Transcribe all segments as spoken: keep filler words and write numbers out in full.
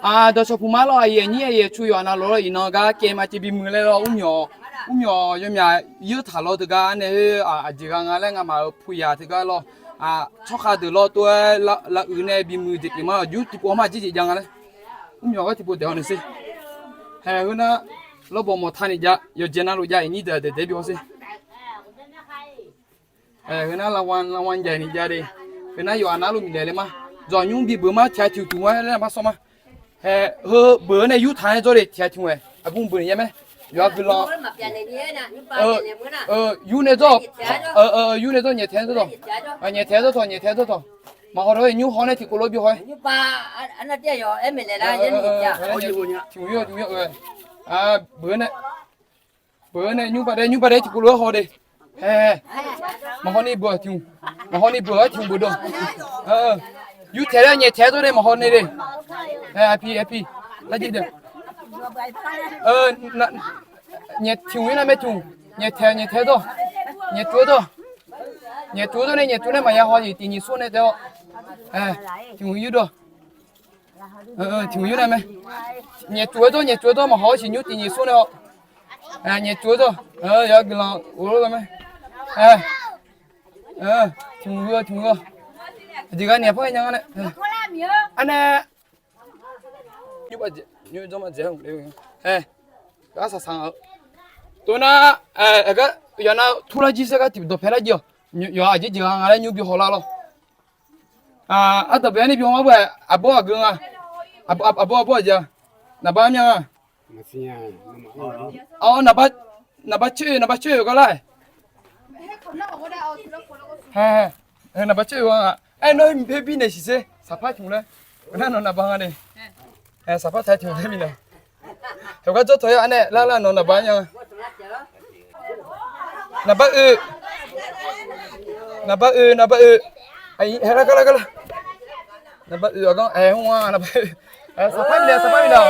Dawqshawq puq mar lawr, aqyuif aqnyir aqyuif aqtsu yawqha navluf-awr iqnan gar kaev ma caev bimui laer lawr, mrmyawq, mrmyawq yawmyaq yeur taq lawr teugar nae heu aqjeq gha nga laer ngamaf-euq puq yaq teugar lawr, tsawrkhav deuq lawr tov-aer lavuiq nae bimui jeq pyeuf ma, aqjur tiqpov ma jeq jeq jav nga laer. Mrmyawq gar tiqpov daef haw naeq sher. Haeq heunar, lawrbawq mawq ta ni jav, yawqjeq navluf jav, iqnyir deuq-aq daef daef bi haw sher. Heunar lavwan lavwan jaeq ni jav de. Heunar yawqha navluf miqdaef le ma. Dzawq nymr bi beuq ma, tiq ghaq tiq uq tuq ma laer aqmar sawr ma. Haeq heu beuq-eu nae yur taq-aer dzawr de, tiq ghaq tiq uq-aer aqbur beuq ni jav mae. Yawqha guiqlanq. Yur nae dzawr. Yur nae dzawr, nyaeftaeq-aer dzawr dawq. Nyaeftaeq-aer dzawr tawq, nyaeftaeq-aer dzawr tawq. Maqhaw dawq-aer nymr haw nae tiqkawv lof bi haw-aer. Tiq uq yur, tiq uq yur-eu. Beuq-eu nae Beuq-eu nae nymr baqdae, nymr baqdae tiqkawv lof-aer haw de. Haeq, maqhaw ni beuq tiq uq, maqhaw ni beuq-aer tiq uq beuq dawq. Yur taeq laer nyaeftaeq-aer dzawr de, maqhaw ni de. Haeq, aqpiq aqpiq, lar jir de. Nyaef tiq uq yur nar mae tiq uq, nyaeftaeq nyaeftaeq-aer dawr, nyaeftuv-aer dawr. Nyaeftuv-aer dawr nae nyaeftuv nae maqya haw-iq tiq nyiq sor nae taef-awr. Tiq uq yur dawq. Tiq uq yur nar mae. Nyaeftuv-aer dawr, nyaeftuv-aer dawr, maqhaw-awr siq nymr tiq nyiq sor nae-awr. Nyaeftuv-aer dawr. Yawqha guiqlanq ghoflar mae. Tiq uq yur, tiq uq yur. Aqjeq gar ni aqpar ghae nya nga nae. Arnae Nymr baf jeq, nymr janr ma jeq-aer, gar saqsaq-eu. Toxnar, gar yawqha nar turlar jir saer gar tiqdawq paelar jir-awq. Yawqha aqjeq jeq gha nga laer nymr bi hawlar lawr. Ardanqbae-anr ni bi haw ma beu-aq, aqbawr aqgeu nga. Aqbawr aqbawr aqjeq-a. Naqbar myan-a. Awr, naqbar coer-eu, naqbar coer-eu gar lar-aq. Naqbar coer-eu-a. Aer, nawr her bi naeq siq sher, saqpar tiq hmq laer. Nar nawq naqbar nga de. Saqpar taq tiq hmq laer minaeq. Heugar jawr tawq-ir-a nae lar lar nawq naqbar nya. Naqbar oe. Naqbar oe, naqbar oe. Haeq lar gar lar gar lar. Naqbar oe aqgar aer hmr-a naqbar oe. Saqpar minaeq, saqpar minaeq.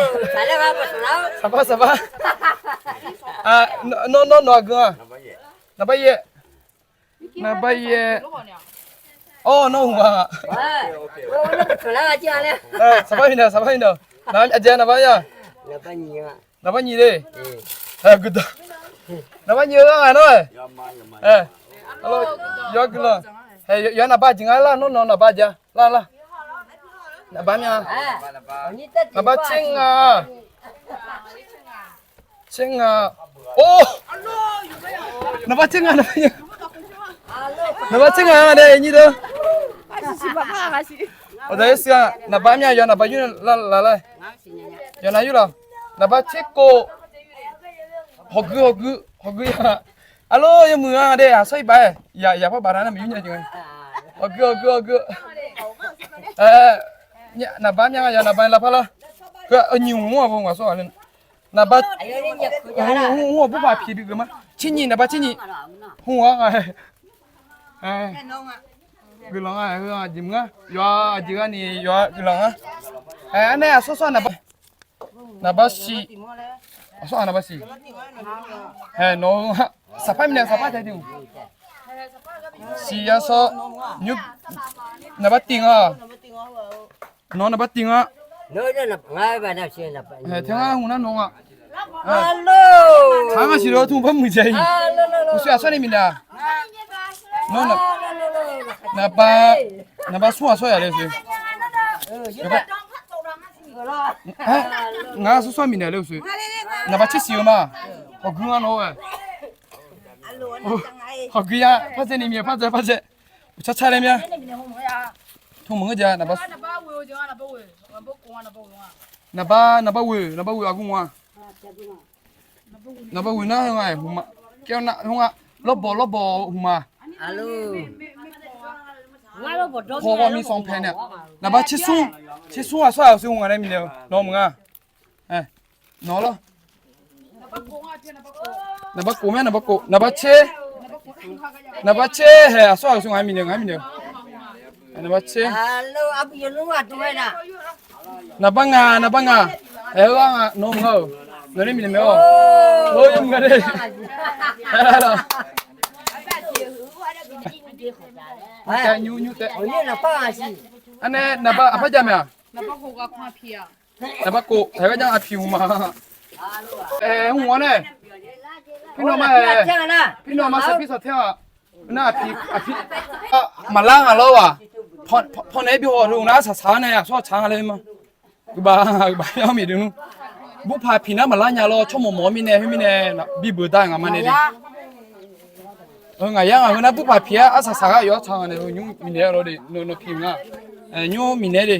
Saqpar saqpar. Nawr nawr nawq aqgeu-a. Naqbar yaer. Naqbar yaer. Awr, nawr hmq-a. Saqpar minaeq, saqpar minaeq. Aqjeq naqbar ya. Naqbar nyiq de. Naqbar nyiq-eu-a ngaq nawr-aq. Yawqha guiqlanq. Yawqha naqbar jeq nga lar, nawr nawq naqbar jeq-a lar lar. Naqbar myan. Naqbar tser nga. Tser nga. Or, naqbar tser nga, naqbar tser nga. Naqbar tser nga nae nyir deuq. Awqdaq-aer siq-a, naqbar myan yawqha naqbar yur nae lar lar. Yawqha nav yur laf. Naqbar tser kov. Hawqgui hawqgui hawqgui ya. Arlor, yawmuiq nga de, aqsawr iq baf-aer yaq yaq par baf nar maqyur nya jeq nga. Hawqgui hawqgui hawqgui. Naqbar myan yawqha naqbar lar par lar. Heu nyiq hmq-aq bo ngaq sawr-aq le. Naqbar hmq hmq-aq burpaq pyeuf bi geuf ma. Tser nyiq, naqbar tser nyiq. Hmq-aq nga. Guiqlanq nga, heu aqjeq mr-a. Yawqha aqjeq gharni yawqha guiqlanq nga. Aer, arnae aqsawr sawr naqbar. Naqbar siq. Aqsawr-aq naqbar siq. Haeq nawq-eu saqpar minaeq, saqpar tae tiq hmq. Siq yasawr. Nymr naqbar tiq nga. Nawq naqbar tiq nga. Haeq, teu ngar hmq nar nawq nga. Taq ngar siq lof tmr bar muiq jae-iq. Uqshoe aqsawr ni minaeq-a. Nawr naqbar, naqbar smr aqsawr yaq le uqshoe. Ngar smr sawr minaeq le uqshoe. Naqbar tser siq-eu ma. Hawqgui nga nawq-aer. Hawqgui ya, par dzae ni mir-a, par dzae, par dzae. Uqtsar tsar laer mir-a. Tmr maqngeur ja naqbar. Naqbar, naqbar ghoeq, naqbar ghoeq aqgeu nga. Naqbar ghoeq nar heu nga-aer hmq ma. Kaer-a nar hmq nga. Lawrbawq lawrbawq hmq ma. Paw ghawr mir sanr pae nae. Naqbar tser smr, tser smr aqsawr aqsur nga nae minaeq-eu nawq maqnga. Nawq lawr. Naqbar kof mae, naqbar kof, naqbar tser. Naqbar tser haeq aqsawr aqsur nga minaeq, nga minaeq. Naqbar tser. Naqbar ngaq, naqbar ngaq. Aer-eu nga nawq maqnga-euq. Nawq ni minaeq mae-awq. Or, yawmuiq nga de. Nymr tae, nymr tae. Arnae naqbar aqpar jav mae-aq? Aerbarkov, aer gar janr aqpiq hmq ma. Aer, hmq-anr nae, pirnaw ma, pirnaw ma sar pir sar taer-aq. Nar aqpiq, aqpiq, maqlar ngaq lawr-aq. Pawnaeq-aer bi haw-eu nar arsaq saq-anr nae aqsur aqtsaq-anr laer ma. Uqbaq, uqbaq yar miqdui nmr. Burpaq piq nar maqlar nya lawr, tsawrmawq mawf-eu mirnae, khoermirnae bi beuq dar ngaq ma nae de. Ngaq yar ngaq heu nar burpaq piq-aer arsaq saq gar yawf-awr tsaq-anr nae heu nymr miqnaeq-a lawr de, nawq piq nga. Nymr miqnaeq de.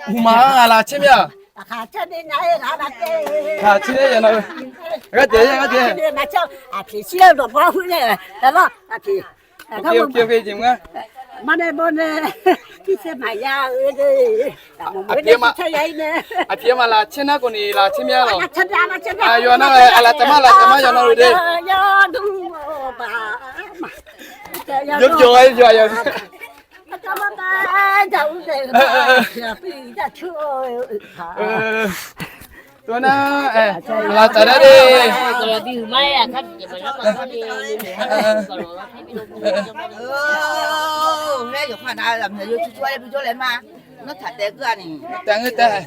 Hmq ma-a laf tser mir-aq. Tser mir-a, yawqnan-eu. Ghardaef, ghardaef. Aqpiq, aqpiq, aqpiq jeq mr-a. Aqpiq-aer ma, aqpiq-aer ma laf tser nar khawf ni laf tser mir-a lawq. Yawqnan-eu aqlaf taf ma, laf taf ma yawqnan-eu de. Yawbyawq-a, yawbyawq-a. Tov nar, laf taf nar de. Taf ngeur taef.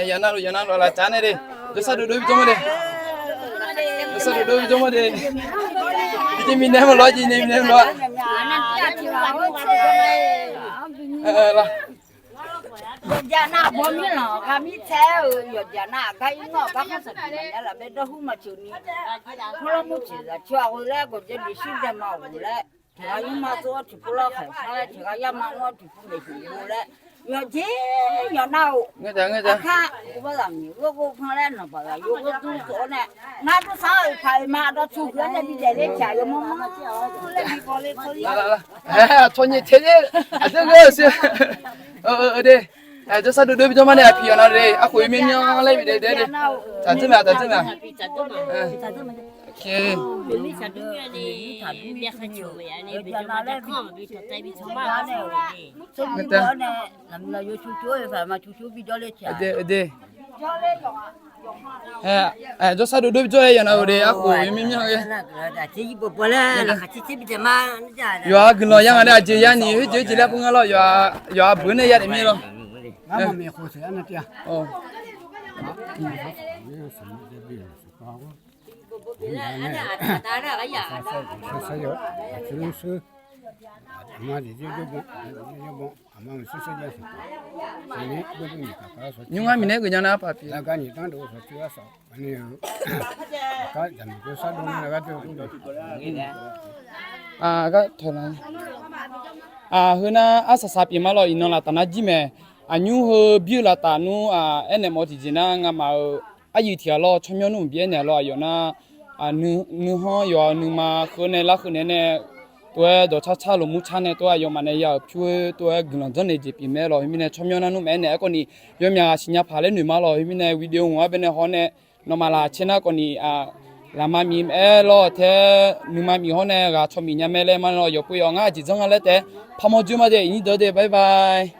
Yawqnan luf, yawqnan luf laf taf nae de. Jawrsar dovdov bi jawr ma de. Jawrsar dovdov bi jawr ma de. Iqjeq mirnae maqlof, iqjeq mirnae maqlof-a. Yawqjaq nav bawmir lanq ghaq mir tae-eu, yawqjaq nav aqgar ir ngawr aqgar khanr sanq tiq maqya lafbae dawrhur maqceuq ni, hawrlawr mur tiq zaq coer-a ghoe laer gawqjawq bishir daema ghof laer, tiq ghaq nymrma tsov-awr tiq pov lawr khaeq shar laer, tiq ghaq yamar ngawr tiq pov maeqsiq ghoe laer, yawqjeq yawqnar-euq aqkar uqbar zaqmiq ghov ghov pan laer nanqbaq zaqyo ghov dur tsov-awr nae, ngar dur sar-eu paq-euq ma dawr tsu huiq-awr nae bi daefle tiq ghaq yawmawr mawr laer bi baw le tsawrli. Tsawrnyir teq-aer aqdui ghoe-eu siq. De, jawrsar dovdov bi jawr ma nae aqpiq yawqnan de, arkhof-eu myanmyan laer bi daef daef de. Taqdzeur mae, taqdzeur mae. Jawrsar dovdov bi jawr-aer yawqnan-eu de, arkhof-eu myanmyan-aer. Yawqha guiqlanq ya nga nae aqjeq ya ni khoerjeq jeq laer pu nga lawr, yawqha beuq nae ya daef mir lawr. Nymr ngar miqnaeq geuf nya nar paq pyeuf. Heu nar arsaq saq pyeuf ma lawr, iqnan laftaf nar jir mae. Aqnymr heu bir-eu laftaf nmr, aernaeq mawf-eu tiqjeq nar ngamaf-euq aryuif tiq ghaq lawr tsawrmyanr nmr bi aernaeq lawr aqyawf nar, nuihanr yawqha-euq nuima kheuv nae larkheuv naeq nae tov-aer dawqcar car lmqmr car nae tov-aer aqyawfmaf nae ya-euq pyur-eu tov-aer guiqlanq janrnaeq jeq pyeuf mae lawr. Khoermirnae tsawrmyanr nar nmr mae aernaeq-aer khawf ni yawmyaq ghaq siqnya paq laer noeq ma lawr. Khoermirnae video ngaq-anr baenae haw nae nawmaf laf caer nar khawf ni, laqma miq-aer lawr tae, nuima miq hawr nae ghaq caw miq nya mae laer ma lawr. Yawqpov yawq ngar aqjeq janr nga laer taef-aer parmawr joer ma de, iqnyir deuq de, bye bye.